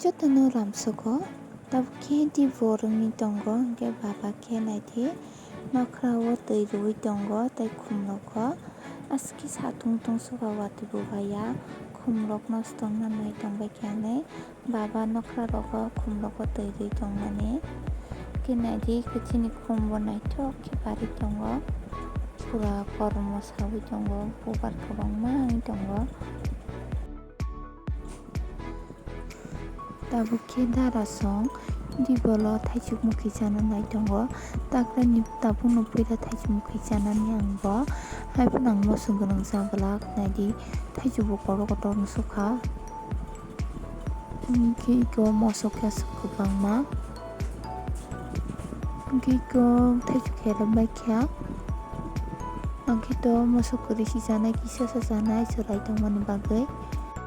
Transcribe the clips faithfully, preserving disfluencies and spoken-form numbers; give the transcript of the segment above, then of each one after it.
Jotono ramsugo, tabuk khe dibo rwngwi tongo, hwnkhe baba khe naidi nokhrao twi rwui tongo tei khumrogo. Aski satung tungsukha watwi bo baiya, khumrok nosto wngna nai tongbai khe hinwi baba nokhrarok khumrogo twi rwui tongmani. Khe naidi khe chini khumbo naithok khe barwi tongo, pura kormo saui tongo, bubar kwbangma wngwi tongo. Tabuk khe dara song dibolo thaichuk mukhi chana nai tongo. Takrani tabukno puila thaichuk mukhi chanani ang bo. Haiphano ang mosok gwnang cha glak naidi thaichuk bo kotor kotor wngsukha. Hwnkhe iko mosok khe aswk kwbangma. Hwnkhe iko thaichuk khe rwbaikha. Ang khe to mosok kwrwi si chanai kisa sa chanai chwrai tongmani bagwi.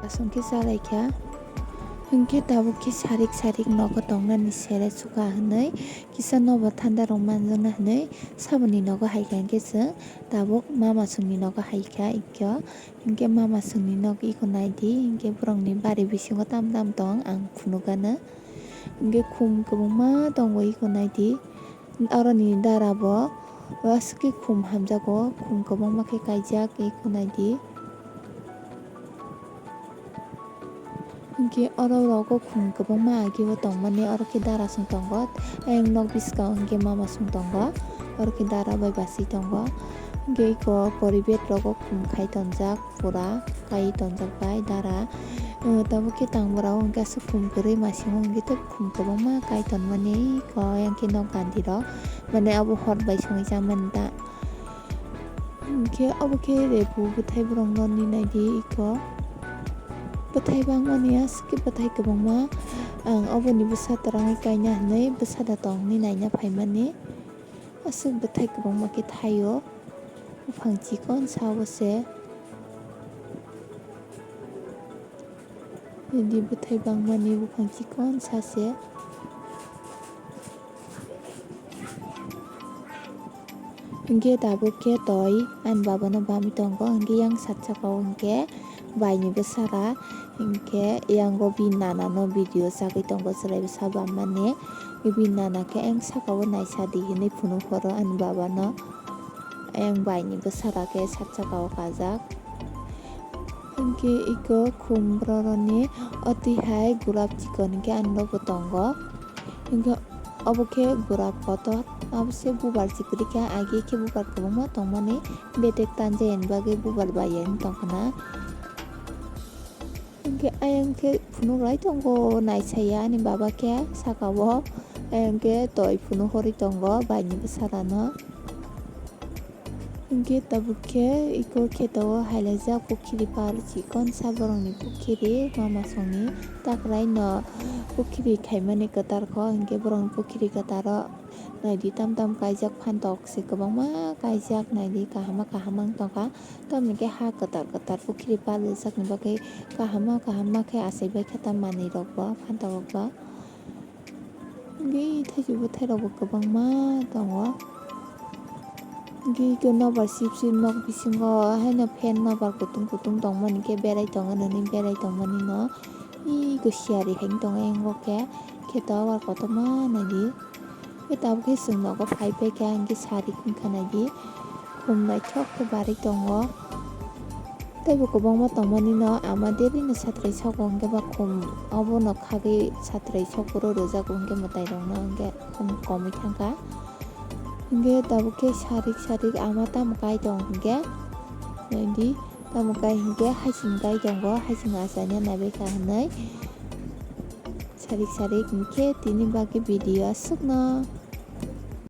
Aswk khe chalaikha. Hwnkhe tabuk khe sarik sarik nogo tongnani sere chukha hwnwi kisa nobar thanda rok manjakna hwnwi saboni nogo haikha hwnkhe chwng tabuk mama songni nogo haikha ikko. Hwnkhe mama songni nok iko naidi, hwnkhe borokni bari bisingo tam tam tong ang phunukgano. Hwnkhe khum kwbangma tongo iko naidi. Aroni dara bo aswk khe khum hamjago, khum kwbangma khe kaijak iko naidi. Hwnkhe oro rogo khum kwbangma agee bo tongmani, oro khe dara song tongo, ayang nok bwskango hwnkhe mama song tongo, oro khe dara bai bachwi tongo. Hwnkhe eko porivet rogo khum khai tonjak, pura kai tonjak bai dara. Tabuk khe tang borok hwnkhe aswk khum kwrwi masimo hwnkhe tabuk khum kwbangma kai tonmani, eko ayang khe nok gandi rok, mane abo hor bai songwi chamani ta. Hwnkhe obo khe rebu bwthai borokno ni naidi eko. Bwthai bangmani aswk khe bwthai kwbangma. Ang oboni bwsa twrangwi kaina hwnwi bwsa da tongni naina phaimani. Aswk bwthai kwbangma khe thaio. Buphang chikon sa obo se. Nini bwthai bangmani buphang chikon sa se. Hwnkhe tabuk khe toi ani babano bamwi tongo, hwnkhe yang sat saka o hwnkhe baini bwsara, hwnkhe yango bini nana no video chagwi tongo chwrai bwsa bammani. Bini nana khe ayang saka o naisa di hinwi phunuk horo ani babano. Ayang baini bwsara khe sat saka o kajak. Hwnkhe iko khum bororoni o twi hai gulab chikon hwnkhe ani logo tongo. Hwnkhe obo khe gulab kotor, abo se bubar chikon khe age khe bubar kwbangma tongmani, bedek tanjani bagwi bubar bai ya wng tongkha na. Hwnkhe ayang khe phunuk lai tongo naisaya ani baba khe saka o, ayang khe toi phunuk horwi tongo baini bwsarano. Hwnkhe tabuk khe iko kheto o hailaijak pukhiri par chikon sa borokni pukhiri mama songni takrai no pukhiri khaimani kwtar kho hwnkhe borokni pukhiri kwtaro naidi tam tam kaijak phantok se kwbangma kaijak naidi kaham ma kaham ma wng tongkha tamoni khe ha kwtal kwtal pukhiri par rijak ni bagwi kaham ma kaham ma khe achai bai khe tam manwi rok bo phantok rok bo. Hwnkhe thaichuk bwthai rok bo kwbangma tongo. Hwnkhe iko nobar sip sip nok bisingo haino fan nobar kutung kutung tongmani khe berai tongo nini berai tongmani no. Iko siyari hai tongo ayang o khe kheto o kotorma naidi. Khe tabuk khe chwng nogo phai phai khe ang khe sari wngkha naidi. Khum naithok khe barwi tongo. Teibo kwbangma tongmani no ama daily no satrai sogo hwnkhe ba khum obono khagwi satrai sokphuru rwjago hwnkhe mwtai rokno hwnkhe khum komwi thangkha. Hwnkhe tabuk khe sarik sarik ama tamo kai tong hwnkhe naidi tamo kai hwnkhe haising kai tongo haising achaina naibaikha hwnwi. Sarik sarik hwnkhe tini bagwi video aswkno.